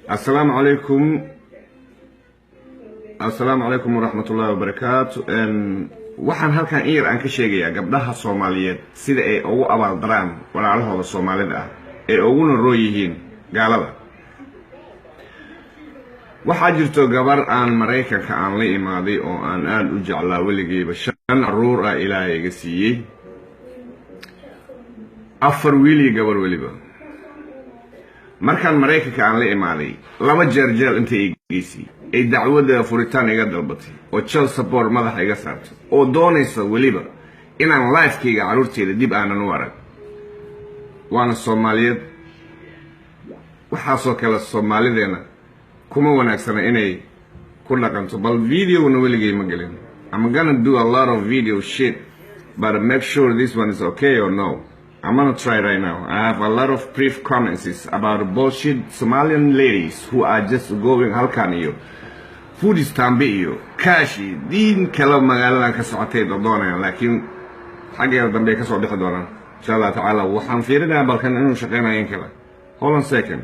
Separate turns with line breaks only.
Assalaamu calaykum, assalaamu calaykum waraxmat ullahi wabarakaatu. Waxaan halkan in yar aan ka sheegayaa gabdhaha Soomaaliyeed sida ay ugu abaaldaraan walaalahooda Soomaalida ah ee uguna roo yihiin gaalada. Waxaa jirto gabar aan Maraykanka aan la imaaday oo aan aada u jeclaa weligeyba. Shan caruur ah Ilaahay iga siiyey, afar wiil iyo gabar. Weliba markaan Maraykanka aan la imaaday, laba jeer jeel intay i geysay ay dacwadda furitaan iga dalbatay oo child support madaxa iga saartay oo doonaysa weliba inaan lifekayga carruurteyda dib aanan u arag. Waana Soomaaliyeed. Waxaasoo kale Soomaalideena kuma wanaagsana inay ku dhaqanto. Bal videona weligay ma gelin. I'm gonna do a lot of video shit, but make sure this one is okay or no. I'm gonna try right now. I have a lot of brief comments about bullshit Somalian ladies who are just going halkan iyo food stamp iyo cash iyo diin kale magaaladan ka socotay doonayaan, laakiin xaggeeda dambe ay kasoo bixi doonaan, insha Allah tacaala. Waxaan fiirinayaa balkan inuu shaqeynayo in kale. Hold on second.